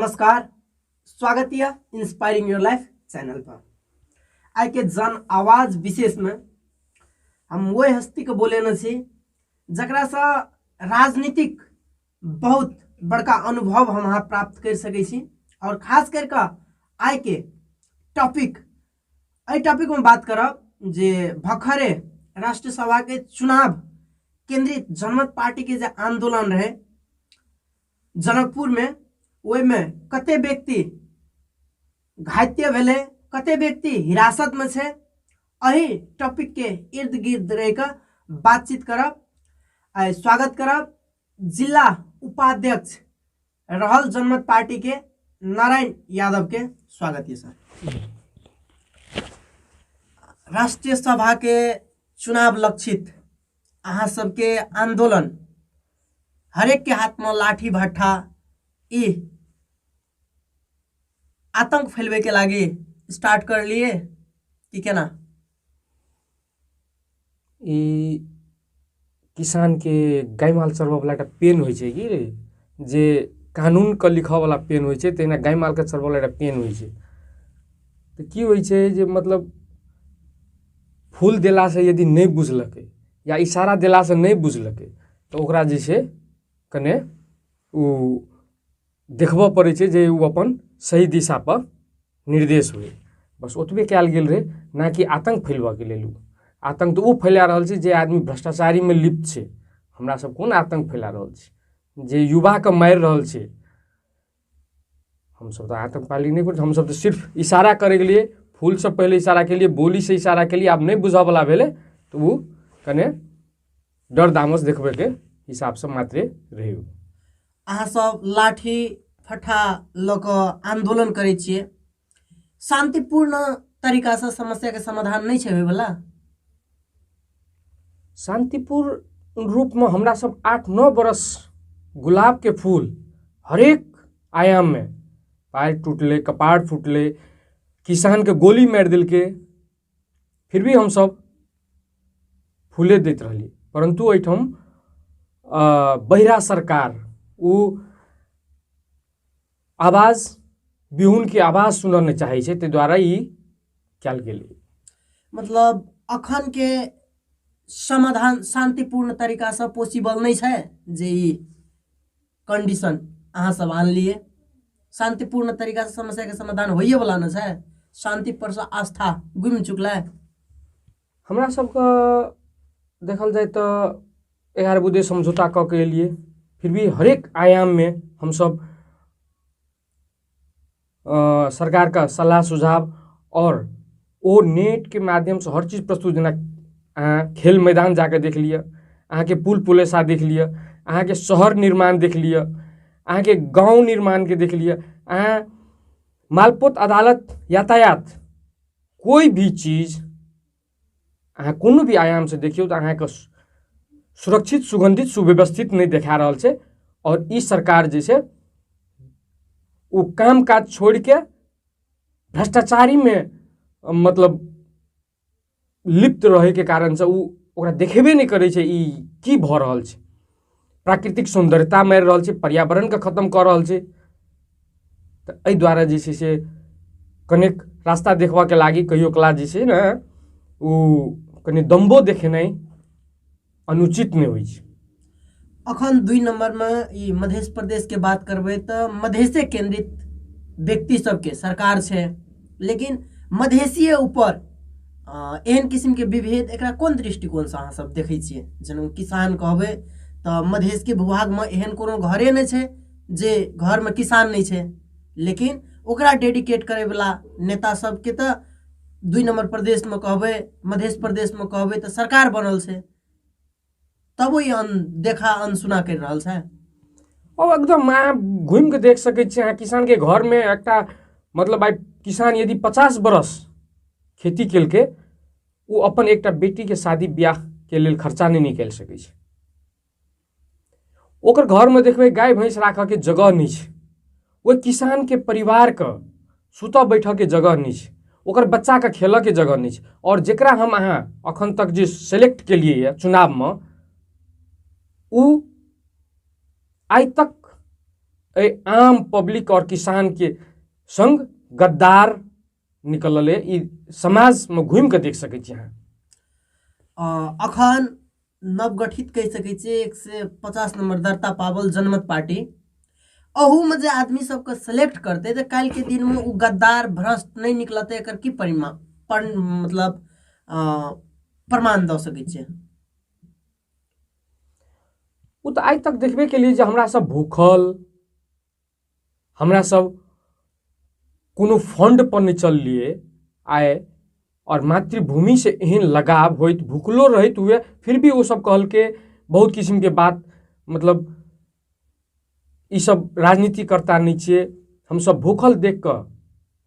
नमस्कार, स्वागत यऽ इंस्पायरिंग your life channel पर। आइ के जन आवाज विशेष में हम वही हस्ती के बोलेने छी जकरा से राजनीतिक बहुत बड़का अनुभव हम अहाँ प्राप्त कर सकै छी और खास करके आइ के टॉपिक, एहि टॉपिक में बात करब जे भखरे राष्ट्रीय सभा के चुनाव केंद्रित जनमत पार्टी के जे आंदोलन रहे जनकपुर में, ओहिमे कते व्यक्ति घायल भेलै, कते व्यक्ति हिरासत में छै, एहि टॉपिक के इर्द गिर्द रह के बातचीत करब। आइ स्वागत करब जिला उपाध्यक्ष रहल जनमत पार्टी के नारायण यादव के। स्वागत है सर। राष्ट्रीय सभा के चुनाव लक्षित अहाँ सबके आंदोलन, हरेक के हाथ में लाठी भट्ठा, ई आतंक फैलवे के लागी स्टार्ट कर लिए कि केना? ई किसान के गाय माल चरबऽ वाला एकटा पेन होइ छै कि रे, जे कानून के लिखऽ वाला पेन होइ छै, तहिना गाय माल के चरबऽ वाला एकटा पेन होइ छै। तऽ की होइ छै जे मतलब फूल देलासँ यदि नहि बुझलकै या इशारा देलासँ नहि बुझलकै तऽ ओकरा जे छै कने ओ देखबऽ पड़ै छै जे ओ अपन सही दिशापर निर्देश होइ। बस ओतबे कयल गेल रहै, ना कि आतङ्क फैलबऽके लेल। ओ आतङ्क तऽ ओ फैला रहल छै जे आदमी भ्रष्टाचारीमे लिप्त छै। हमरा सब कोन आतङ्क फैला रहल छी? जे युवाके मारि रहल छै, हमसब तऽ आतङ्कपाली नहि करै, हमसब तऽ सिर्फ इशारा करै गेलियै। फूलसँ पहिले इशारा केलियै, बोलीसँ इशारा केलियै। आब नहि बुझऽवला भेलै तऽ ओ कने डर दामस देखबैके हिसाबसँ मात्रे रहै। अहाँ सब लाठी फट्ठा लऽ कऽ आन्दोलन करै छियै, शान्तिपूर्ण तरीकासँ समस्याके समाधान नहि छै होइवला? शान्तिपूर्ण रूपमे हमरा सब 8-9 बरस गुलाबके फूल हरेक आयाममे, पैर टूटलै, कपार फूटलै, किसानके गोली मारि देलकै, फिर भी हमसब फूले दैत रहलियै। परन्तु एहिठाम बहिरा सरकार ओ आवाज बिहुनके आवाज सुनऽ नहि चाहै छै, ताहि दुआरे ई कयल गेलै। मतलब अखन के समाधान शान्तिपूर्ण तरीकासँ पॉसिबल नहि छै जे ई कंडीशन अहाँ सब आनलियै? शान्तिपूर्ण तरीकासँ समस्याके समाधान होइए वाला नहि छै? शान्ति पर से आस्था गुमि चुकलै? हमरा सबके देखल जाय तऽ 11 बुँदे समझौता कऽ के एलियै, फिर भी हरेक आयाममे हमसब सरकारके सलाह सुझाव आओर ओ नेटके माध्यमसँ हर चीज प्रस्तुत, जेना अहाँ खेल मैदान जाकऽ देख लिअ, अहाँके पुल पुलेसा देख लिअ, अहाँके शहर निर्माण देख लिअ, अहाँके गाँव निर्माणके देख लिअ, अहाँ मालपोत अदालत, यातायात, कोइ भी चीज अहाँ कोनो भी आयामसँ देखियौ तऽ अहाँके सुरक्षित, सुगन्धित, सुव्यवस्थित नहि देखा रहल छै। आओर ई सरकार जे छै ओ काम काज छोड़िके भ्रष्टाचारीमे मतलब लिप्त रहैके कारणसँ ओ ओकरा देखेबे नहि करै छै ई की भऽ रहल छै। प्राकृतिक सौन्दर्यता मारि रहल छै, पर्यावरणके खतम कऽ रहल छै। तऽ एहि दुआरे जे छै से कनेक रास्ता देखबऽके लागी कहियो कला जे छै ने ओ कनि दम्बो देखेनाइ अनुचित नहि होइ छै। अखन 2 नम्बरमे ई मध्य प्रदेशके बात करबै तऽ मधेशे केंद्रित व्यक्ति सबके सरकार छै, लेकिन मधेशिये ऊपर एहन किसिमके विभेद एकरा कोन दृष्टिकोणसँ अहाँ सब देखै छियै? जेना किसान कहबै तऽ मधेशके भूभागमे एहन कोनो घरे नहि छै जे घरमे किसान नहि छै, लेकिन ओकरा डेडिकेट करैवला नेता सबके तऽ 2 नम्बर प्रदेशमे कहबै, मध्य प्रदेशमे कहबै तऽ सरकार बनल छै, तब ओ देखा अनसुना करि रहल छै। ओ एकदम अहाँ घुमि कऽ देख सकै छियै, अहाँ किसानके घरमे एकटा मतलब आइ किसान यदि 50 बरस खेती केलकै, ओ अपन एकटा बेटीके शादी बियाहके लेल खर्चा नहि निकालि सकै छै। ओकर घरमे देखबै गाय भैंस राखऽके जगह नहि छै, ओहि किसानके परिवारके सुतऽ बैठऽके जगह नहि छै, ओकर बच्चाके खेलऽके जगह नहि छै। आओर जकरा हम अहाँ अखन तक जे सेलेक्ट केलियै यऽ चुनावमे, ओ आइ तक एहि आम पब्लिक और किसान के संग गद्दार निकलल ई समाजमे घुमि कऽ देख सकै छी अहाँ। अखन नवगठित कहि सकै छियै 150 नंबर दर्ता पावल जनमत पार्टी, अहूमे जे आदमी सबके सेलेक्ट करतै तऽ काल्हिके दिनमे ओ गद्दार भ्रष्ट नहि निकलतै, एकर की परिणाम मतलब प्रमाण दऽ सकै छियै? ओ तऽ आइ तक देखबे केलियै जे हमरा सब भूखल, हमरा सब कोनो फंड पर नहि चललियै आइ, और मातृभूमि से एहन लगाव होइत भूखलो रहैत हुए फिर भी ओ सब कहलकै बहुत किस्मके बात, मतलब ई सब राजनीति करता नहि छियै, हमसब भूखल देख कऽ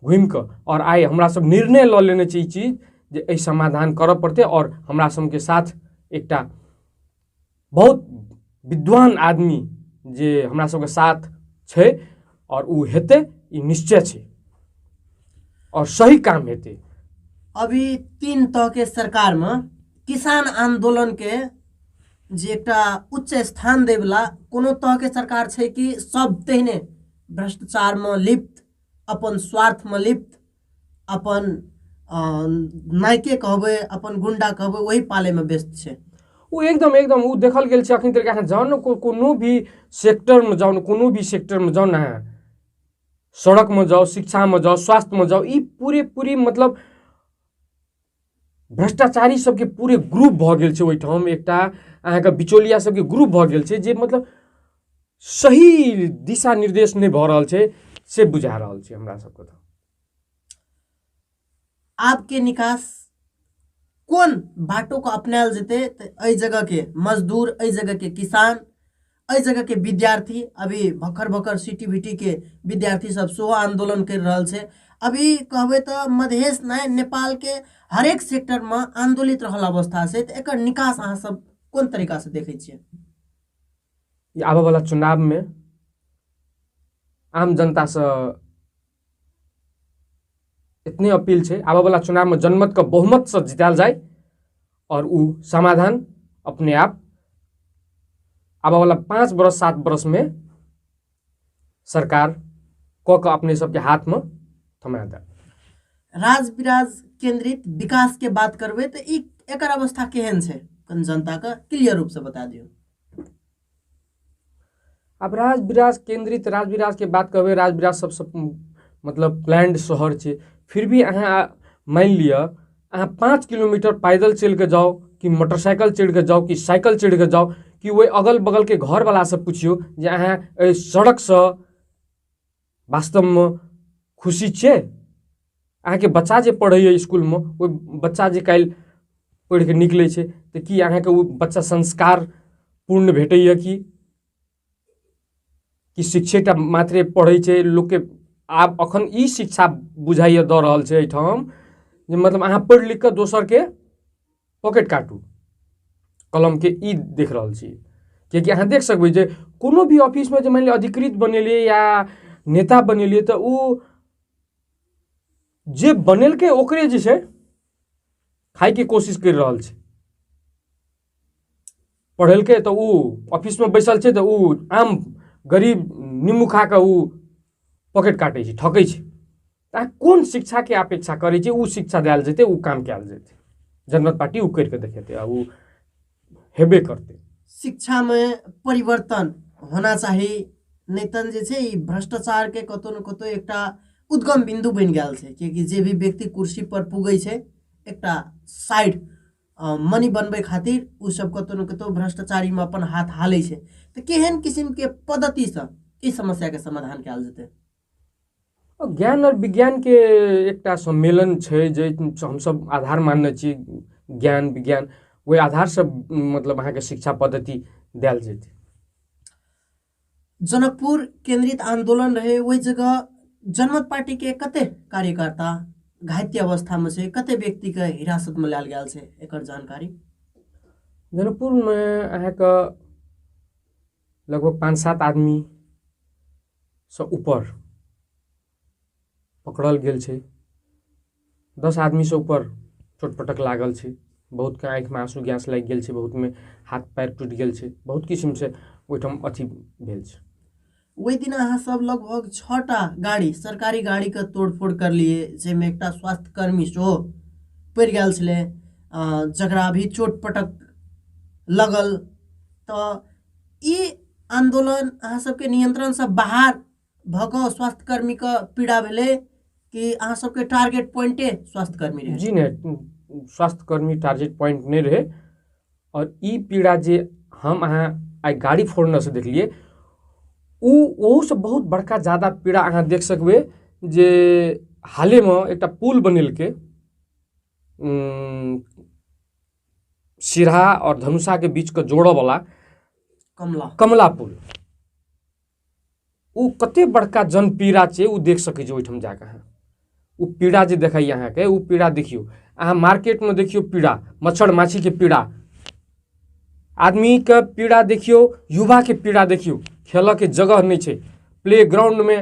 घुमि कऽ और आइ हमरा सब निर्णय लऽ लेने छी ई चीज जे एहि समाधान करऽ पड़तै। और हमरा सबके साथ एकटा बहुत विद्वान आदमी जे हमरा सबके साथ छै और ओ हेतै, ई निश्चय छै और सही काम हेतै। अभी 3 तरह के सरकार में किसान आंदोलन के जे एकटा उच्च स्थान देवला कोनो तरह के सरकार छै कि सब तेहने भ्रष्टाचार में लिप्त, अपन स्वार्थ में लिप्त, अपन नायके कहबै, अपन गुंडा कहबै, वही पाले में व्यस्त छै? ओ एकदम एकदम ओ देखल गेल छै अखन तक। अहाँ जाउ ने कोनो भी सेक्टर में जाउ ने, कोनो भी सेक्टर में जाउ ने, अहाँ सड़क में जाउ, शिक्षा में जाउ, स्वास्थ्य में जाउ, ई पूरे पूरी मतलब भ्रष्टाचारी सबके पूरे ग्रुप भऽ गेल छै। ओहिठाम एकटा अहाँके बिचौलिया सबके ग्रुप भऽ गेल छै जे मतलब सही दिशा निर्देश नहि भऽ रहल छै से बुझा रहल छै हमरा सबके। तऽ आपके निकास कोन बाटो को अपनायल जेतै तऽ एहि जगह के मजदूर, एहि जगह के किसान, एहि जगह के विद्यार्थी, अभी भखर भखर सिटी विटी के विद्यार्थी सब सेहो आंदोलन कर रहल छै। अभी कहबै तऽ मधेश नहि नेपाल के हरेक सेक्टर में आंदोलित रहल अवस्था छै, तऽ एकर निकास अहाँ सब कोन तरीका से देखै छियै? ई आबऽ वाला चुनाव में आम जनता से इतने अपील छै, आबऽ वाला चुनाव में जनमत के बहुमत से जितायल जाय और उ समाधान अपने आप आबऽ वाला 5 बरस 7 बरस में सरकार कऽ के अपने सबके हाथ में थमा देत। राज विराज केंद्रित विकास के बात करबै तऽ ई एकर अवस्था केहन छै, कनि जनता के क्लियर रूप से बता दियौ। आब राज विराज केंद्रित, राज विराज के बात करबै, राज विराज सबसँ मतलब प्लान्ड शहर छै, फिर भी अहाँ मानि लिअ अहाँ 5 किलोमीटर पैदल चलि कऽ जाउ कि मोटरसाइकिल चढ़ि कऽ जाउ कि साइकिल चढ़ि कऽ जाउ कि ओहि अगल बगलके घरवलासँ पुछियौ जे अहाँ एहि सड़कसँ वास्तवमे खुशी छियै? अहाँके बच्चा जे पढ़ैए इसकुलमे, ओहि बच्चा जे काल्हि पढ़िके निकलै छै तऽ की अहाँके ओ बच्चा संस्कार पूर्ण भेटैए कि शिक्षेटा मात्रे पढ़ै छै लोकके? आब अखन ई शिक्षा बुझाइए दऽ रहल छै एहिठाम जे मतलब अहाँ पढ़ि लिख कऽ दोसरके पॉकेट काटू, कलमके ई देख रहल छी। किएकि अहाँ देख सकबै जे कोनो भी ऑफिसमे जे मानि लिअ अधिकृत बनेलियै या नेता बनेलियै तऽ ओ जे बनेलकै ओकरे जे छै खायके कोशिश करि रहल छै। पढ़ेलकै तऽ ओ ऑफिसमे बैसल छै तऽ ओ आम गरीब निम्बू खा कऽ ओ पॉकेट काटै छै, ठकै छै। तऽ अहाँ कोन शिक्षाके अपेक्षा करै छियै? ओ शिक्षा देल जेतै, ओ काम कयल जेतै, जनमत पार्टी ओ करि कऽ देखेतै आ ओ हेबे करतै। शिक्षामे परिवर्तन होना चाही, नहि तऽ जे छै ई भ्रष्टाचारके कतौ ने कतौ एकटा उद्गम बिन्दु बनि गेल छै। किएकि जे भी व्यक्ति कुर्सी पर पुगै छै एकटा साइड मनी बनबै खातिर ओ सब कतौ ने कतौ भ्रष्टाचारीमे अपन हाथ हालै छै। तऽ केहन किसिमके पद्धतिसँ ई समस्याके समाधान कयल जेतै? ज्ञान और विज्ञान के एकटा सम्मेलन छै जे हमसब आधार मानने छी, ज्ञान विज्ञान, ओहि आधारसँ मतलब अहाँके शिक्षा पद्धति देल जेतै। जनकपुर केंद्रित आंदोलन रहे, ओहि जगह जनमत पार्टी के कते कार्यकर्ता घायते अवस्था में छै, कते व्यक्ति के हिरासत में लायल गेल छै, एकर जानकारी? जनकपुर में अहाँके लगभग 5-7 आदमी से ऊपर पकड़ल गेल छै, 10 आदमी से ऊपर चोटपटक लागल छै, बहुत के आँखिमे आँसू गैस लागि गेल छै, बहुत में हाथ पैर टूटि गेल छै, बहुत किस्म से ओहिठाम अथी भेल छै। ओहि दिन अहाँ सब लगभग 6टा गाड़ी सरकारी गाड़ीके तोड़फोड़ करलियै, जाहिमे एकटा स्वास्थ्यकर्मी सेहो पड़ि गेल छलै, जकरा भी चोट पटक लगल। तऽ ई आन्दोलन अहाँ सबके नियंत्रणसँ बाहर भऽ कऽ स्वास्थ्यकर्मीके पीड़ा भेलै कि अहाँ सबके टारगेट पॉइंटे स्वास्थ्यकर्मी रहै? जी नहि, स्वास्थ्यकर्मी टारगेट पॉइंट नहि रहै। और ई पीड़ा जे हम अहाँ आइ गाड़ी फोड़नेसँ देखलियै, ओ ओहूसँ बहुत बड़का ज्यादा पीड़ा अहाँ देख सकबै जे हालेमे एकटा पुल बनेलकै सिरहा और धनुषाके बीचके जोड़ऽवला कमला पुल, ओ कते बड़का जनपीड़ा छै ओ देख सकै छी ओहिठाम जाकऽ अहाँ। ओ पीड़ा जे देखैए अहाँके, ओ पीड़ा देखियौ अहाँ मार्केटमे, देखियौ पीड़ा, मच्छर माछीके पीड़ा, आदमीके पीड़ा देखियौ, युवाके पीड़ा देखियौ, खेलऽके जगह नहि छै, प्ले ग्राउंडमे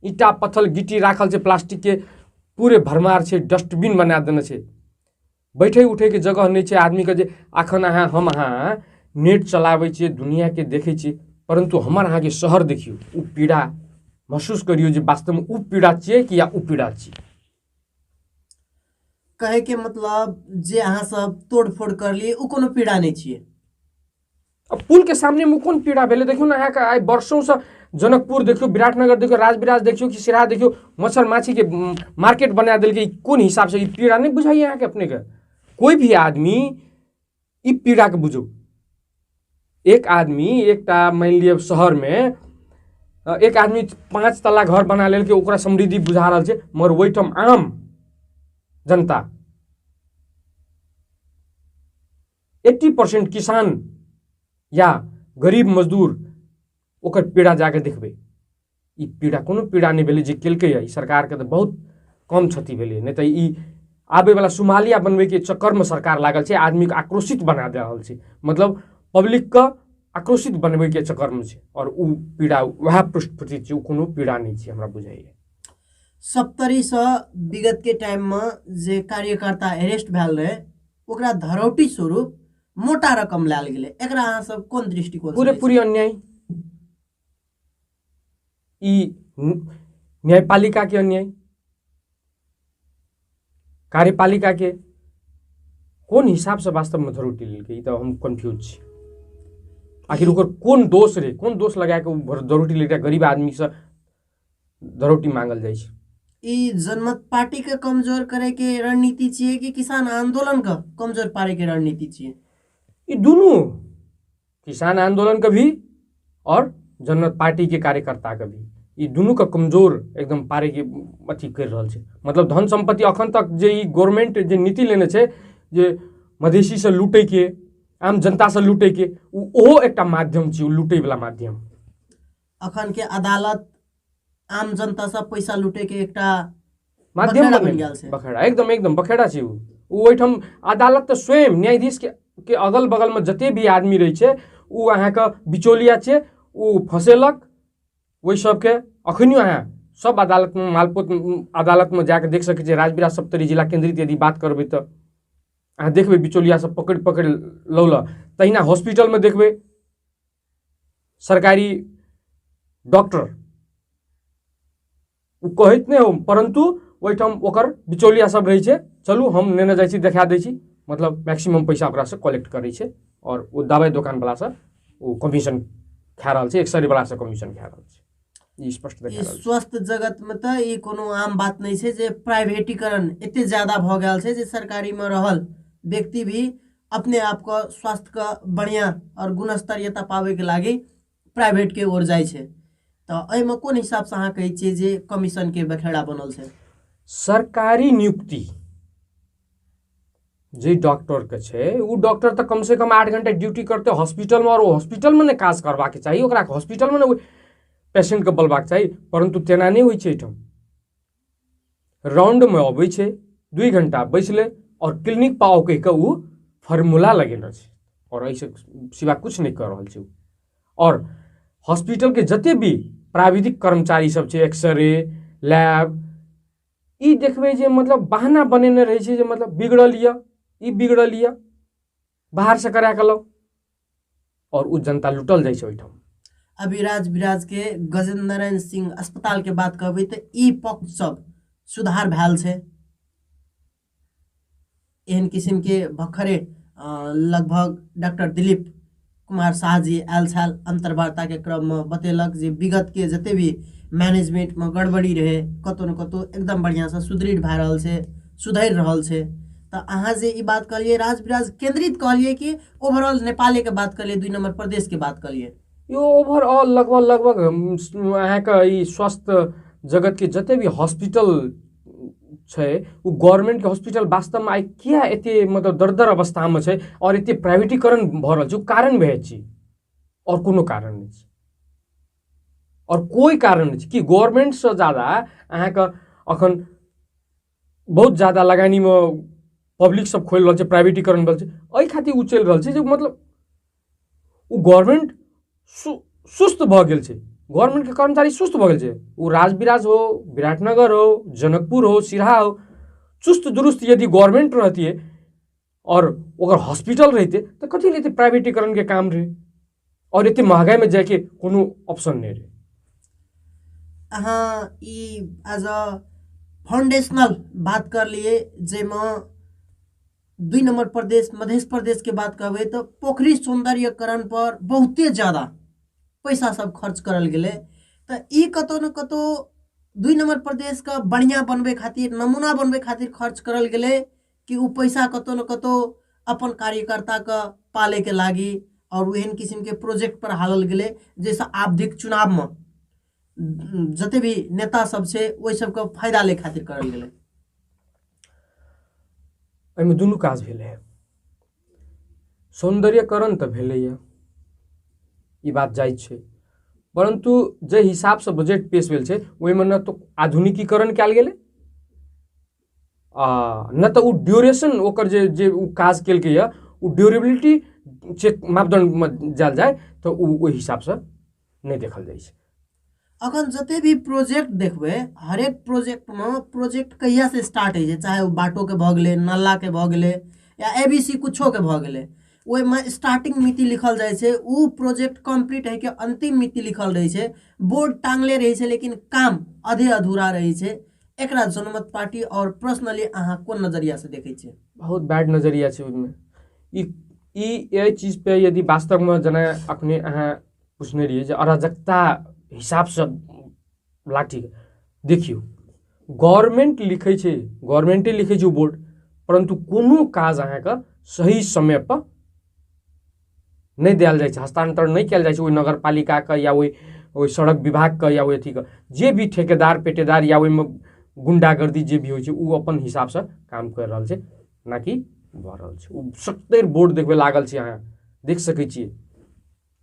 ईंटा पत्थल गिट्टी राखल छै, प्लास्टिकके पूरे भरमार छै, डस्टबिन बना देने छै, बैठै उठैके जगह नहि छै आदमीके। जे अखन अहाँ हम अहाँ नेट चलाबै छियै, दुनिआँके देखै छियै, परन्तु हमर अहाँके शहर देखियौ, ओ पीड़ा महसूस करियौ जे वास्तवमे ओ पीड़ा छियै कि या ओ पीड़ा छियै। कहैके मतलब जे अहाँ सब तोड़फोड़ करलियै ओ कोनो पीड़ा नहि छियै। अब पुल के सामने में कोन पीड़ा भेलै देखियौ ने अहाँके। आइ वर्षोंसँ जनकपुर देखियौ, विराटनगर देखियौ, राजविराज देखियौ कि सिरहा देखियौ, मच्छर माछीके मार्केट बना देलकै। ई कोन हिसाबसँ ई पीड़ा नहि बुझाइए अहाँके अपनेके? कोइ भी आदमी ई पीड़ाके बुझू। एक आदमी एकटा मानि लिअ शहरमे एक आदमी 5 तल्ला घर बना लेलकै, ओकरा समृद्धि बुझा रहल छै, मगर ओहिठाम आम जनता 80% किसान या गरीब मजदूर, ओकर पीड़ा जाके देखबै। ई पीड़ा कोनो पीड़ा नहि भेलै जे केलकै ई सरकारके, तऽ बहुत कम क्षति भेलै, नहि तऽ ई आबैवला सोमालिया बनबैके चक्करमे सरकार लागल छै, आदमीके आक्रोशित बना दए रहल छै, मतलब पब्लिकके आक्रोशित बनबैके चक्करमे छै। आओर ओ पीड़ा वएह पृष्ठपूर्ति छै, ओ कोनो पीड़ा नहि छै हमरा बुझाइए। सप्तरीसँ विगतके टाइममे जे कार्यकर्ता अरेस्ट भेल रहै ओकरा धरौटी स्वरूप मोटा रकम लायल गेलै, एकरा अहाँ सब कोन दृष्टिकोण? पूरे पूरी अन्याय, ई न्यायपालिका के अन्याय, कार्यपालिका के कोन हिसाब से वास्तव में धरोटी लेलकै, ई तऽ हम कन्फ्यूज छी। आखिर ओकर कोन दोष रहे, कोन दोष लगा के ओ धरोटी लेलकै? गरीब आदमी से धरोटी मांगल जाइ छै। ई जनमत पार्टी के कमजोर करे के रणनीति छियै कि किसान आंदोलन के कमजोर पारे के रणनीति छियै? ई दुनू, किसान आंदोलन के भी और जनमत पार्टी के कार्यकर्ता के भी, ई दुनू के कमजोर एकदम पारे के अथी कर रहल छै। मतलब धन संपत्ति अखन तक जे ई गवर्नमेंट जे नीति लेने छै जे मधेसी से लूटे के, आम जनता से लूटे के, ओहो एकटा माध्यम छै, ओ लूटे वाला माध्यम। अखन के अदालत आम जनता से पैसा लूटे के एकटा माध्यम बन गेल छै, बखेड़ा, एकदम एकदम बखेड़ा छै ओ। ओहिठाम अदालत तऽ स्वयं न्यायाधीश के अगल बगल में जते भी आदमी रहै छै ओ अहाँके बिचौलिया छै, ओ फसेलक ओहि सबके। अखनियो अहाँ सब अदालत में, मालपोत अदालत में जाके देख सकै छियै, राजविराज सप्तरी जिला केंद्रित यदि बात करबै तऽ अहाँ देखबै बिचौलिया सब पकड़ि पकड़ि लौलक। तहिना हॉस्पिटलमे देखबै सरकारी डॉक्टर ओ कहैत नहि हो, परन्तु ओहिठाम ओकर बिचौलिया सब रहै छै, चलू हम नेने जाइ छी देखा दै छी, मतलब मैक्सिमम पैसा ओकरासँ कलेक्ट करै छै और ओ दवाइ दोकानवलासँ ओ कमीशन खा रहल छै, एक्सरे वलासँ कमीशन खा रहल छै। ई स्पष्ट देखा रहल छै। स्वस्थ जगतमे तऽ ई कोनो आम बात नहि छै जे प्राइवेटीकरण एते ज्यादा भऽ गेल छै जे सरकारीमे रहल व्यक्ति भी अपने आपके स्वास्थ्यके बढ़िआँ आओर गुणस्तरीयता पाबैके लागि प्राइवेटके ओर जाइ छै। तऽ एहिमे कोन हिसाबसँ अहाँ कहै छियै जे कमीशनके बखेड़ा बनल छै? सरकारी नियुक्ति जे डॉक्टरके छै ओ डॉक्टर तऽ कमसँ कम 8 घंटा ड्यूटी करतै हॉस्पिटलमे, आओर ओ हॉस्पिटलमे नहि काज करबाक चाही, ओकरा हॉस्पिटलमे ने पेशेंटके बोलबाक चाही, परन्तु तेना नहि होइ छै। एहिठाम राउंडमे अबै छै, 2 घंटा बैसलै आओर क्लिनिक पर आउ कहि कऽ ओ फार्मूला लगेने छै आओर एहिसँ सिवा किछु नहि कऽ रहल छै ओ। आओर हॉस्पिटलके जते भी प्राविधिक कर्मचारी सब छै, एक्सरे, लैब, ई देखबै जे मतलब बहाना बनेने रहै छै जे मतलब बिगड़ल यऽ, ई बिगड़ल यऽ, बाहरसँ करा कऽ लाउ, आओर ओ जनता लूटल जाइ छै ओहिठाम। अभी राजविराज के गजेन्द्र नारायण सिंह अस्पताल के बात कहबै तऽ ई पक्ष सब सुधार भेल छै। एहन किसिम के भखरे लगभग डॉक्टर दिलीप कुमार शाह जी आयल छल, अंतर्वार्ता के क्रम में बतेलक जे विगत के जते भी मैनेजमेंट में गड़बड़ी रहे कतौ न कतौ एकदम बढ़िया से सुदृढ़ भए रहल छै, सुधरि रहल छै। तऽ अहाँ जे ई बात कहलियै राजविराज केंद्रित कहलियै कि ओवरऑल नेपाले के बात कहलियै, 2 नंबर प्रदेश के बात कहलियै? यो ओवरऑल लगभग लगभग अहाँके ई स्वास्थ्य जगत के जते भी हॉस्पिटल छै ओ गवर्नमेंट के हॉस्पिटल वास्तवमे आइ किया एते मतलब दरदर अवस्थामे छै और एते प्राइवेटीकरण भऽ रहल छै, ओ कारण भए छी और कोनो कारण नहि छै, और कोई कारण नहि छै कि गवर्नमेंटसँ ज्यादा अहाँके अखन बहुत ज्यादा लगानीमे पब्लिक सब खोलि रहल छै, प्राइवेटीकरण भेल छै, एहि खातिर ओ चलि रहल छै जे मतलब ओ गवर्नमेंट सुस्त भऽ गेल छै, गवर्नमेंट के कर्मचारी सुस्त भऽ गेल छै। ओ राजविराज हो, विराटनगर हो, जनकपुर हो, सिरहा हो, चुस्त दुरुस्त यदि गवर्नमेंट रहतियै और ओकर हॉस्पिटल रहितै तऽ कथी लए एते प्राइवेटीकरण के काम रहै और एते महगाई में जाइके कोनो ऑप्शन नहि रहै। अहाँ ई एज अ फाउंडेशनल बात करलियै जाहिमे 2 नंबर प्रदेश मध्य प्रदेश के बात कहबै तऽ पोखरि सौंदर्यकरण पर बहुते ज्यादा पैसा सब खर्च करल गेलै, तऽ ई कतौ न कतौ 2 नंबर प्रदेश के बढ़िया बनबै खातिर, नमूना बनबै खातिर खर्च करल गेलै कि उ पैसा कतौ न कतौ अपन कार्यकर्ता के पाले के लागी और एहन किस्म के प्रोजेक्ट पर हालल गेलै जैसे आवधिक चुनाव में जते भी नेता सब छै ओहि सबके फायदा लै खातिर करल गेलै। एहिमे दुनू काज भेलै, सौंदर्यकरण तऽ भेलैए ई बात जायज छै, परंतु जे हिसाबसँ बजट पेश भेल छै ओहिमे न तऽ आधुनिकीकरण कयल गेलै आ न तऽ ओ ड्यूरेशन ओकर जे जे ओ काज केलकैए ओ ड्यूरेबिलिटी चेक मापदण्डमे जायल जाय तऽ ओ ओहि हिसाबसँ नहि देखल जाइ छै। अखन जते भी प्रोजेक्ट देखबै हरेक प्रोजेक्ट में प्रोजेक्ट कहिया से स्टार्ट होइ छै, चाहे ओ बाटो के भऽ गेलै, नाला के भऽ गेलै या एबीसी कुछो के भऽ गेलै, ओहिमे स्टार्टिंग मिति लिखल जाइ छै, ओ प्रोजेक्ट कम्प्लीट होइके अंतिम मिति लिखल रहै छै, बोर्ड टांगले रहै छै लेकिन काम आधे अधूरा रहै छै। एकरा जनमत पार्टी और पर्सनली अहाँ कोन नजरिया से देखै छियै? बहुत बैड नजरिया छै ओहिमे। ई ई एहि चीज पे यदि वास्तवमे जेना अखने अहाँ पूछने रहियै जे अराजकता हिसाबसँ लाठी देखियौ गवर्नमेंट लिखै छै, गवर्नमेंटे लिखै छै ओ बोर्ड, परंतु कोनो काज अहाँके सही समय पर नहि देल जाइ छै, हस्तांतरण नहि कयल जाइ छै ओहि नगरपालिकाके या ओहि सड़क विभागके या ओहि अथीके, जे भी ठेकेदार पेटेदार या ओहिमे गुंडागर्दी जे भी होइ छै ओ अपन हिसाबसँ काम करि रहल छै, ना कि भऽ रहल छै। ओ सत्तरि बोर्ड देखबै लागल छै, अहाँ देख सकै छियै,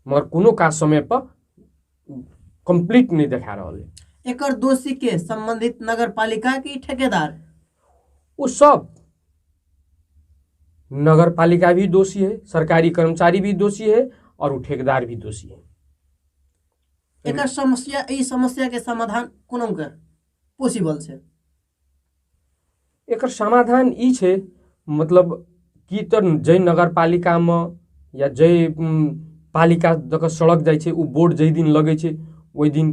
मगर कोनो काज समय पर कम्प्लीट नहि देखा रहल है। एकर दोषी के संबंधित नगरपालिका की ठेकेदार? वो सब नगरपालिका भी दोषी है, सरकारी कर्मचारी भी दोषी है और वो ठेकेदार भी दोषी है। एकर समस्या, ई समस्या के समाधान कोनो के पॉसिबल छै? एकर समाधान ई छै, मतलब कि तऽ जै नगरपालिका में या जै पालिका दऽ कऽ सड़क जाइ छै ओ बोर्ड जाहि दिन लगै छै ओहि दिन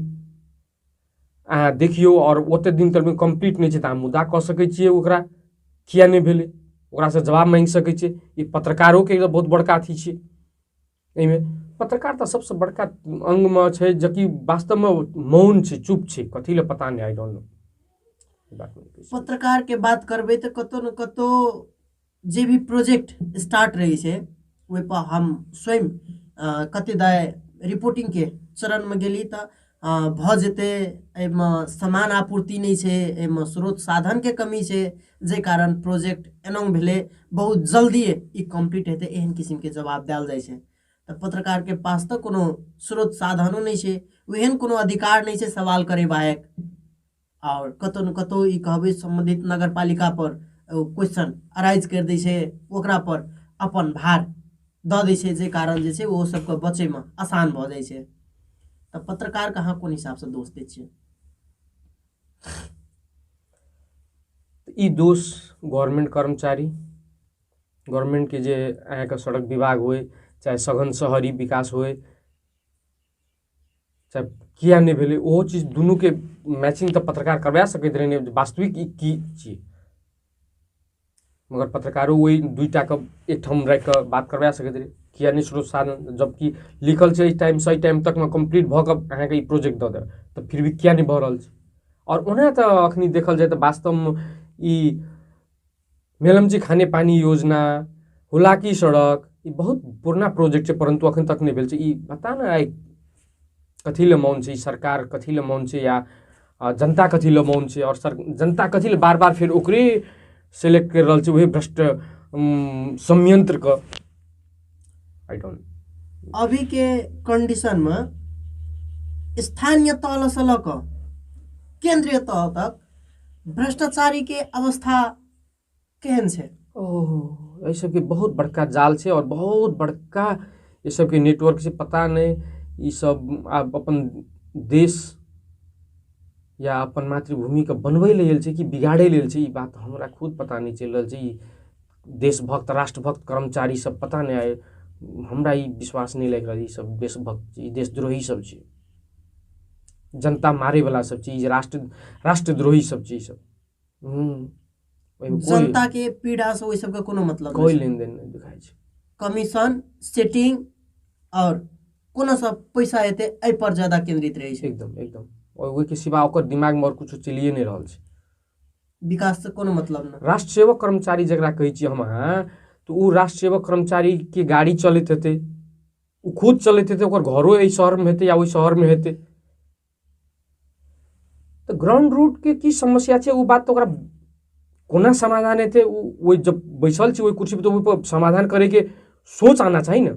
अहाँ देखियौ और ओते दिन तकमे कम्प्लीट नहि छै तऽ अहाँ मुद्दा कऽ सकै छियै, ओकरा किया नहि भेलै ओकरासँ जवाब माँगि सकै छियै। ई पत्रकारोके एक बहुत बड़का अथी छै, एहिमे पत्रकार तऽ सबसँ बड़का अङ्गमे छै जेकि वास्तवमे मौन छै, चुप छै, कथी लए पता नहि, I don't know. पत्रकार के बात करबै तऽ कतौ ने कतौ जे भी प्रोजेक्ट स्टार्ट रहै छै ओहि पर हम स्वयं कते दाय रिपोर्टिंग के चरण में गेली तऽ भऽ जेतै, एहिमे सामान आपूर्ति नहि छै, एहिमे स्रोत साधन के कमी छै, जाहि कारण प्रोजेक्ट एना भेलै, बहुत जल्दी ई कम्प्लीट हेतै, एहन किसिम के जवाब देल जाइ छै। तऽ पत्रकार के पास तऽ कोनो स्रोत साधनो नहि छै, ओहन कोनो अधिकार नहि छै सवाल करे बायक, और कतौ ने कतौ ई कहबै संबंधित नगरपालिका पर क्वेश्चन अराइज करि दै छै, ओकरा पर अपन भार दऽ दै छै, जाहि कारण जे छै ओ सबके बचैमे आसान भऽ जाइ छै। तऽ पत्रकारके अहाँ कोन हिसाबसँ दोष दै छियै? ई दोष गवर्नमेंट कर्मचारी, गवर्नमेंट के जे अहाँके सड़क विभाग होय, चाहे सघन शहरी विकास होय, चाहे किया नहि भेलै, ओहो चीज दुनूके मैचिंग तऽ पत्रकार करबा सकैत रहै ने, वास्तविक ई की छियै। मगर पत्रकारो ओहि दुइटाके एकठाम राखि कऽ बात करबा सकैत रहै, किया नहि स्रोत साधन, जबकि लिखल छै एहि टाइमसँ एहि टाइम तकमे कम्प्लीट भऽ कऽ अहाँके ई प्रोजेक्ट दऽ देब, तऽ फिर भी किया नहि भऽ रहल छै। आओर ओना तऽ अखनी देखल जाय तऽ वास्तवमे ई मेलमची खाने पानी योजना, हुलाकी सड़क, ई बहुत पुरना प्रोजेक्ट छै, परन्तु अखन तक नहि भेल छै। ई पता नहि आइ कथी लए मौन छै, ई सरकार कथी लए मौन छै, या जनता कथी लए मौन छै, और जनता कथी लए बार बार फेर ओकरे सेलेक्ट करि रहल छै, वही भ्रष्ट संयंत्रके। I don't. अभी के कंडीशन में स्थानीय तल से लऽ कऽ केंद्रीय तह तक भ्रष्टाचारी के अवस्था केहन छै? ओह, एहि सबके बहुत बड़का जाल छै और बहुत बड़का ई सबके नेटवर्क छै। पता नहि ई सब आब अपन देश या अपन मातृभूमिके बनबै लेल छै कि बिगाड़ै लेल छै, ई बात हमरा खुद पता नहि चलि रहल छै। ई देशभक्त राष्ट्रभक्त कर्मचारी सब पता नहि आइ हमरा ई विश्वास नहि लागि रहल, ई सब देशभक्त ई देशद्रोही सब छै, जनता मारे वाला सब छै, ई राष्ट्रद्रोही सब छै ई सब। जनता के पीड़ा से ओहि सबके कोनो मतलब कोई लेन देन नहि दिखाइ छै। कमीशन सेटिंग और कोनो सब पैसा एतै एहि पर ज्यादा केंद्रित रहै छै। एकदम एकदम, और ओहिके सिवा ओकर दिमागमे आओर कुछो चलिए नहि रहल छै। विकास से कोनो मतलब नहि। राष्ट्र सेवक कर्मचारी जकरा कहै छियै हम अहाँ, तऽ ओ राष्ट्र सेवक कर्मचारीके गाड़ी चलैत हेतै, ओ खुद चलैत हेतै, ओकर घरो एहि शहरमे हेतै या ओहि शहरमे हेतै, तऽ ग्राउंड रूटके की समस्या छै ओ बात तऽ ओकरा कोना समाधान हेतै? ओ ओहि जब बैसल छै ओहि कुर्सी पर तऽ ओहिपर समाधान करैके सोच आना चाही ने।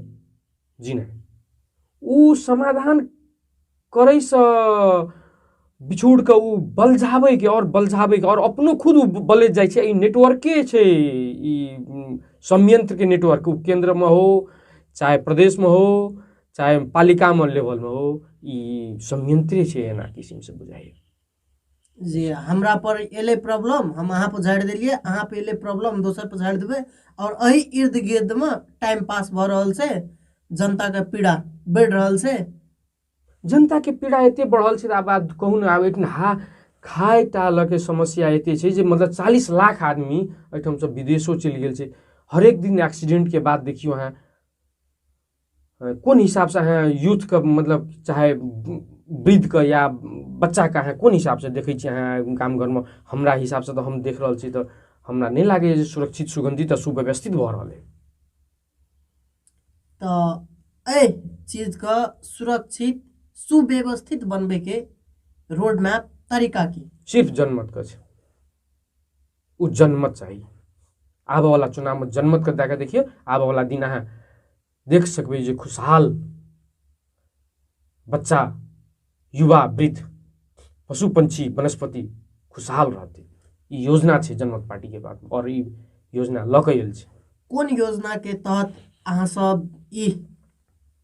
जी नहि, ओ समाधान करैसँ बिछुड़ कऽ ओ बलझाबैके आओर बलझाबैके आओर अपनो खुद ओ बलैत जाइ छै। ई नेटवर्के छै, ई संयंत्रके नेटवर्क, ओ केन्द्रमे हो चाहे प्रदेशमे हो चाहे पालिकामे लेवलमे हो, ई संयंत्रे छै, एना किसिमसँ बुझाइए। जे हमरा पर एलै प्रॉब्लम हम अहाँ पर झाड़ि देलियै, अहाँ पर एलै प्रॉब्लम दोसर पर झाड़ि देबै, और एहि इर्द गिर्दमे टाइम पास भऽ रहल छै, जनताके पीड़ा बढ़ि रहल छै। जनताके पीड़ा एते बढ़ल छै, आब कहू ने, आब एहिठाम हा खाय टा लऽके समस्या एते छै जे मतलब 40 लाख आदमी एहिठामसँ विदेशो चलि गेल छै। हरेक दिन एक्सीडेंटके बाद देखियौ अहाँ कोन हिसाबसँ अहाँ यूथके मतलब चाहे वृद्धके या बच्चाके अहाँ कोन हिसाबसँ देखै छियै अहाँ गाम घरमे? हमरा हिसाबसँ तऽ हम देख रहल छी तऽ हमरा नहि लागैए जे सुरक्षित, सुगन्धित आ सुव्यवस्थित भऽ रहल अइ। तऽ एहि चीजके सुरक्षित सुव्यवस्थित बनबैके रोड मैप तरीका की? सिर्फ जनमतके छै, ओ जनमत चाही। आबऽवला चुनावमे जनमतके दए कऽ देखियौ, आबऽवला दिन अहाँ देख सकबै जे खुशहाल बच्चा, युवा, वृद्ध, पशु पंछी, वनस्पति खुशहाल रहतै। ई योजना छै जनमत पार्टीके बात और ई योजना लऽ कऽ आयल छै। कोन योजनाके तहत अहाँ सब ई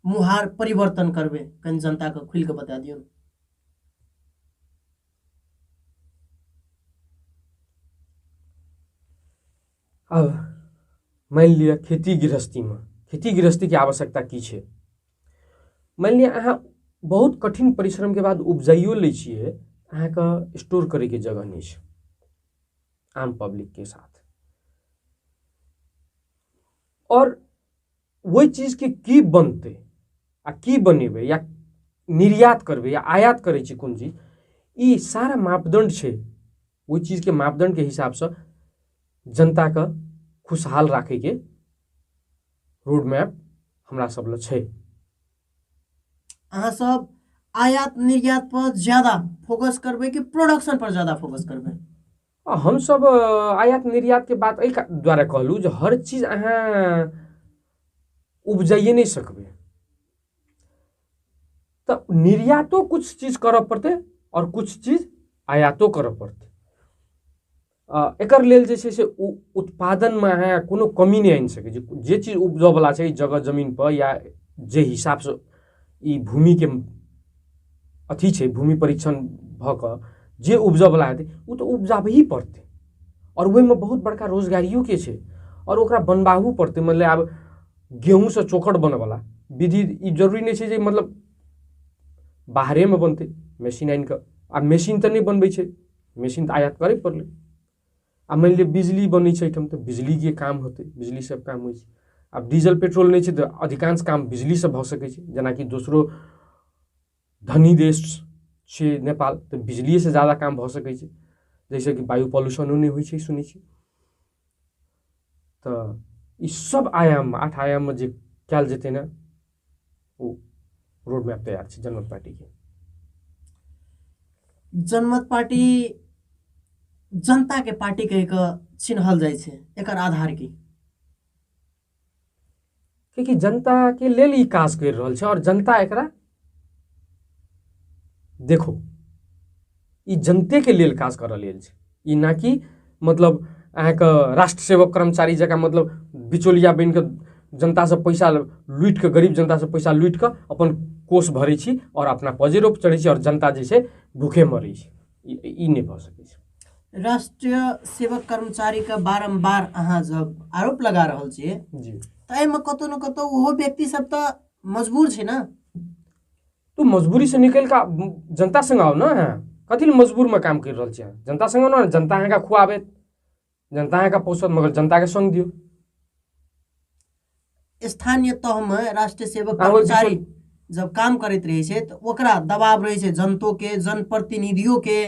मुहार परिवर्तन करबै, कनि जनताके खुलि कऽ बता दियौ। अब मानि लिअ खेती गृहस्थीमे, खेती गृहस्थीके आवश्यकता की छै? मानि लिअ अहाँ बहुत कठिन परिश्रमके बाद उपजाइयो लै छियै, अहाँके स्टोर करैके जगह नहि छै आम पब्लिकके साथ, और ओहि चीजके की बनतै आ की बनेबै या निर्यात करबै या आयात करै छी कोन चीज, ई सारा मापदंड छै। ओहि चीजके मापदंडके हिसाबसँ जनताके खुशहाल राखैके रोड मैप हमरा सब लग छै। अहाँ सब आयात निर्यात पर ज्यादा फोकस करबै कि प्रोडक्शन पर ज्यादा फोकस करबै? हमसब आयात निर्यात के बात एहि द्वारा कहलहुँ जे हर चीज अहाँ उपजाइए नहि सकबै, तऽ निर्यातो कुछ चीज करऽ पड़तै और कुछ चीज आयातो करऽ पड़तै। एकर लेल जे छै से उत्पादनमे अहाँ कोनो कमी नहि आनि सकै छी। जे चीज उपजऽवला छै जगह जमीन पर या जे हिसाबसँ ई भूमिके अथी छै, भूमि परीक्षण भऽ कऽ जे उपजऽवला हेतै ओ तऽ उपजाबही पड़तै, और ओहिमे बहुत बड़का रोजगारियोके छै और ओकरा बनबाबू पड़तै। मतलब आब गेहूँसँ चोकर बनऽवला विधि, ई जरूरी नहि छै जे मतलब बाहरेमे बनतै मशीन आनि कऽ। आब मशीन तऽ नहि बनबै छै, मशीन तऽ आयात करै पड़लै। आ मानि लिअ बिजली बनै छै एहिठाम तऽ बिजलीके काम होतै, बिजली सब काम होइ छै। आब डीजल पेट्रोल नहि छै तऽ अधिकांश काम बिजलीसँ भऽ सकै छै। जेनाकि दोसरो धनी देश छै नेपाल, तऽ बिजलिएसँ ज्यादा काम भऽ सकै छै, जाहिसँ कि वायु पॉल्यूशनो नहि होइ छै, सुनै छी। तऽ ई सब आयाममे, 8 आयाममे जे कयल जेतै ने, ओ रोड मैप तैयार छै जनमत पार्टीके। जनमत पार्टी जनता के पार्टी कहि कऽ चिन्हल जाइ छै, एकर आधार की? कियाकि जनता के लेल ई काज करि रहल छै और जनता एकरा देखो, ई जनते के लेल काज करऽ लेल छै। ई ना कि मतलब अहाँके राष्ट्र सेवक कर्मचारी जकाँ मतलब बिचौलिया बनि कऽ जनतासँ पैसा लूटि कऽ, गरीब जनतासँ पैसा लूटि कऽ अपन कोष भरै छी और अपना पजेरो पर चढ़ै छी और जनता जे छै भूखे मरै छै। ई नहि भऽ सकै छै। राष्ट्रीय सेवक कर्मचारी के बारम्बार अहाँ जब आरोप लगा रहल छियै जी, तऽ एहिमे कतौ ने कतौ ओहो व्यक्ति सब तऽ मजबूर छै ने। तो मजबूरी से निकलि कऽ जनता संग आउ ने। अहाँ कथी लए मजबूरमे काम करि रहल छी? अहाँ जनता संग आउ ने, जनता अहाँके खुआबेत, जनता अहाँके पोसत, मगर जनताके संग दियौ। स्थानीय तहमे राष्ट्रीय सेवक कर्मचारी जब काम करैत रहै छै तऽ ओकरा दबाव रहै छै जनतो के, जनप्रतिनिधियो के,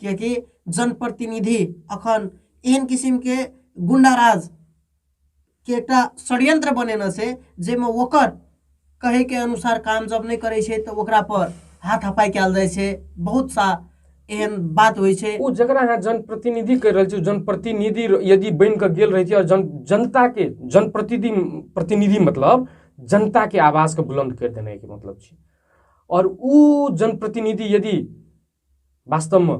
कियाकि जनप्रतिनिधि अखन एहन किसिम के गुंडाराज के एकटा षड्यंत्र बनेने छै जाहिमे ओकर कहे के अनुसार काम जब नहि करै छै तऽ ओकरा पर हाथ हपाइ कयल जाइ छै। बहुत सा एहन बात होइ छै। ओ जकरा अहाँ जनप्रतिनिधि कहि रहल छी, जनप्रतिनिधि यदि बनि कऽ गेल रहितियै और जनता के जनप्रतिनिधि, प्रतिनिधि मतलब जनता के आवाज के बुलंद करि देनाइ के मतलब छै। और उ जनप्रतिनिधि यदि वास्तवमे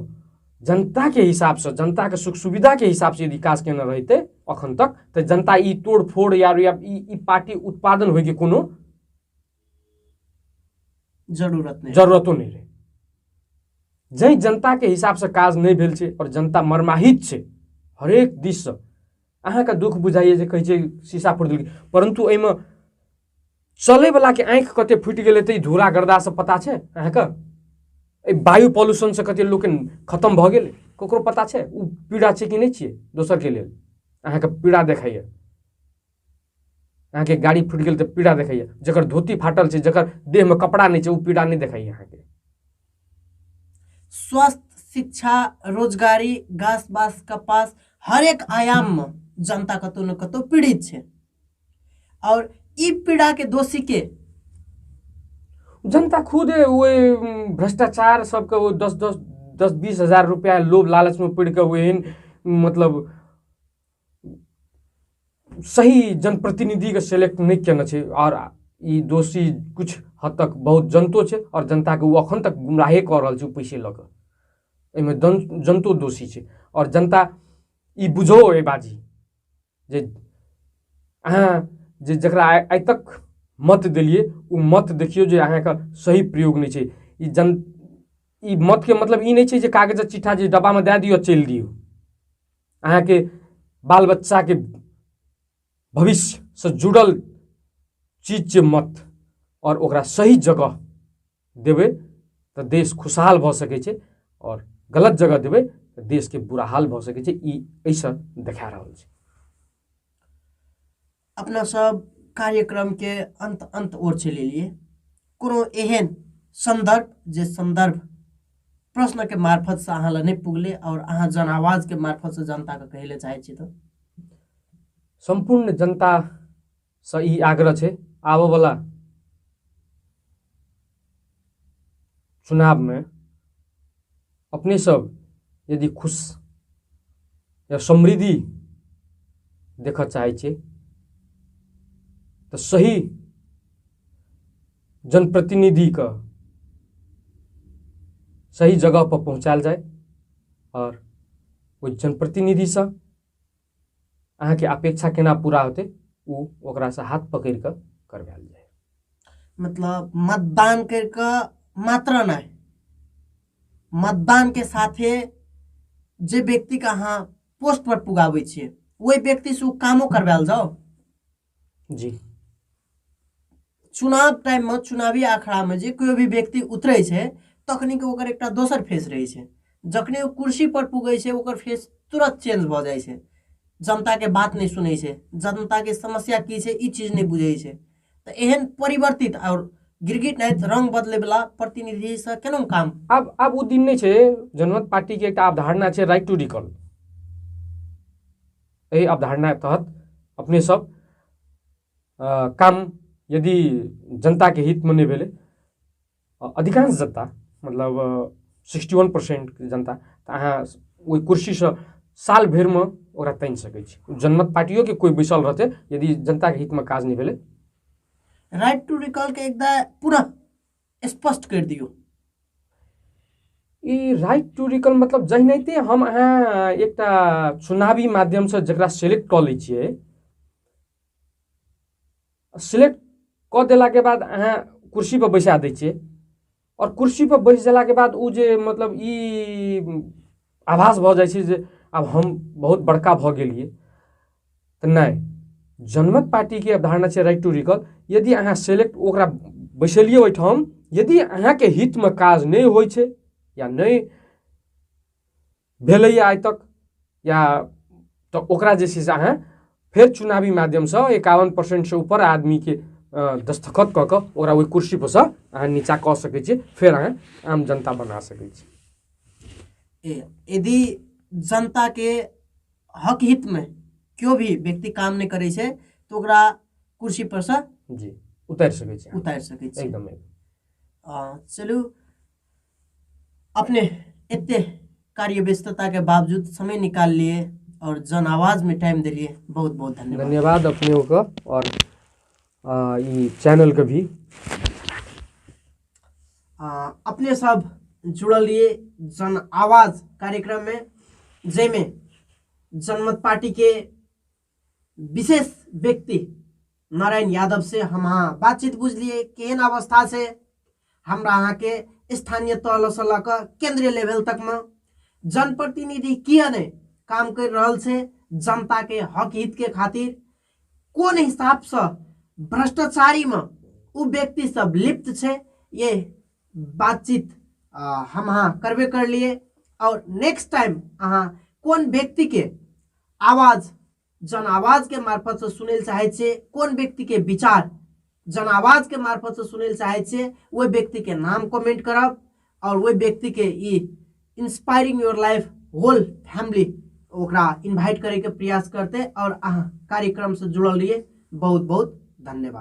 जनता के हिसाबसँ, जनता के सुख सुविधा के हिसाबसँ यदि काज केने रहितै अखन तक, तऽ जनता ई तोड़ फोड़ या ई पार्टी उत्पादन होइके कोनो जरूरत नहि, जरूरतो नहि रहै। जाहि जनता के हिसाबसँ काज नहि भेल छै और जनता मर्माहित छै हरेक दिससँ, अहाँके दुःख बुझाइए जे कहै छै शीशा फोड़ि देलकै, परन्तु एहिमे चलैवलाके आँखि कते फूटि गेलै तऽ ई धूरा गर्दासँ पता छै अहाँके? एहि वायु पॉल्यूशनसँ कते लोकके खतम भऽ गेलै ककरो पता छै? ओ पीड़ा छै कि नहि छियै दोसरके लेल? अहाँके पीड़ा देखाइए, अहाँके गाड़ी फूटि गेल तऽ पीड़ा देखाइए, जकर धोती फाटल छै, जकर देहमे कपड़ा नहि छै, ओ पीड़ा नहि देखाइए अहाँके। स्वास्थ्य, शिक्षा, रोजगारी, घास बास, कपास, हरेक आयाममे जनता कतौ ने कतौ पीड़ित छै और ई पीड़ा के दोषी के जनता खुदे ओहि भ्रष्टाचार सबके ओ दस दस दस बीस हजार रुपया लोभ लालच में पड़ि कऽ ओहन मतलब सही जनप्रतिनिधिके सेलेक्ट नहि केने छै और ई दोषी कुछ हद तक बहुत जनतो छै और जनताके ओ अखन तक गुमराहे कऽ रहल छै ओ पैसे लऽ कऽ। एहिमे जनतो दोषी छै और जनता ई बुझो एहि बाजी जे अहाँ जे जकरा आइ तक मत देलियै ओ मत देखियौ जे अहाँके सही प्रयोग नहि छै। ई मतके मतलब ई नहि छै जे कागजक चिट्ठा जे डब्बामे दए दियौ चलि दियौ। अहाँके बाल बच्चाके भविष्यसँ जुड़ल चीज छै मत, और ओकरा सही जगह देबै तऽ देश खुशहाल भऽ सकै छै और गलत जगह देबै तऽ देशके बुरा हाल भऽ सकै छै। ई एहिसँ देखा रहल छै। अपना सब कार्यक्रम के अंत अंत ओर चलि एलियै। कोनो एहन संदर्भ जे संदर्भ प्रश्न के मार्फत से अहाँ लग नहि पुगले और अहाँ जन आवाज के मार्फत से जनता के कहै लए चाहै छी तऽ? सम्पूर्ण जनता से ई आग्रह छै, आबऽवला चुनावमे अपने सब यदि खुश या समृद्धि देखऽ चाहै छियै तऽ सही जनप्रतिनिधिके सही जगह पर पहुँचायल जाय और ओहि जनप्रतिनिधिसँ अहाँके अपेक्षा केना पूरा होतै ओ ओकरासँ हाथ पकड़ि कऽ करवायल जाय। मतलब मतदान करिके मात्र नहि, मतदान के साथे जे व्यक्ति के अहाँ पोस्ट पर पुगाबै छियै ओहि व्यक्ति से ओ कामो करवायल जाओ। जी। चुनाव टाइम में चुनावी आखड़ा में जे कोई भी व्यक्ति उतरे छै तखनी के ओकर एकटा दोसर फेस रहै छै, जखने ओ कुर्सी पर पुगै छै ओकर फेस तुरंत चेंज भऽ जाइ छै, जनता के बात नहि सुनै छै, जनता के समस्या की छै ई चीज नहि बुझै छै। तऽ एहन परिवर्तित और गिरगिट नाहित रंग बदले वाला प्रतिनिधि से केना काम। आब ओ दिन नहि छै। जनमत पार्टी के एकटा अवधारणा छै राइट टू रिकॉल, एहि अवधारणा के तहत अपने सब काम यदि जनता के हित में नहीं भेलै, अधिकांश जनता मतलब 61% जनता, तऽ अहाँ ओहि कुर्सीसँ साल भरिमे ओकरा तानि सकै छी। जनमत पार्टियोके कोइ बैसल रहतै यदि जनताके हितमे काज नहि भेलै। राइट टू रिकॉल के एकदा पुनः स्पष्ट कर दियौ। ई राइट टू रिकॉल मतलब जहिनाते हम अहाँ एकटा चुनावी माध्यमसँ जकरा सिलेक्ट कऽ लै छियै, सिलेक्ट कऽ देलाके बाद अहाँ कुर्सी पर बैसा दै छियै, और कुर्सी पर बैस गेलाके बाद ओ जे मतलब ई आभास भऽ जाइ छै जे आब हम बहुत बड़का भऽ गेलियै, तऽ नहि, जनमत पार्टीके अवधारणा छै राइट टू रिकॉल। यदि अहाँ सिलेक्ट ओकरा बैसेलियै ओहिठाम, यदि अहाँके हितमे काज नहि होइ छै या नहि भेलैए आइ तक, या तऽ ओकरा जे छै से अहाँ फेर चुनावी माध्यमसँ 51% से ऊपर आदमीके दस्तखत कऽ कऽ ओकरा ओहि कुर्सी परसँ अहाँ नीचा कऽ सकै छियै, फेर अहाँ आम जनता बना सकै छी। यदि जनता के हक हित में केओ भी व्यक्ति काम नहि करै छै तऽ ओकरा कुर्सी पर से जी उतारि सकै छी, उतारि सकै छी एकदम एकदम। चलू, अपने एते कार्य व्यस्तता के बावजूद समय निकाल लिए और जन आवाज में टाइम दिलिए, बहुत बहुत धन्यवाद। धन्यवाद अपने का और ई चैनल के भी। अपने सब जुड़ल लिए जन आवाज कार्यक्रम में, जैमे जनमत पार्टी के विशेष व्यक्ति नारायण यादव से हम अहाँ बातचीत बुझलिए केहन अवस्था से हमरा अहाँ के स्थानीय तल से लऽ कऽ केंद्रीय लेवल तक में जनप्रतिनिधि किया नहीं काम कर रहल छै, जनता के हक हित के खातिर कोन हिसाब से भ्रष्टाचारी में उ व्यक्ति सब लिप्त छै, ये बातचीत हम अहाँ करबे कर लिए। और नेक्स्ट टाइम अहाँ कोन व्यक्ति के आवाज जन आवाज के मार्फत से सुनै चाहे छियै, कोन व्यक्ति के विचार जन आवाज के मार्फत से सुनै चाहे छियै, ओहि व्यक्ति के नाम कमेंट करब और ओहि व्यक्ति के ई inspiring your life whole family ओकरा इन्वाइट करे के प्रयास करते और अहाँ कार्यक्रम से जुड़ल रहिए। बहुत बहुत धन्यवाद।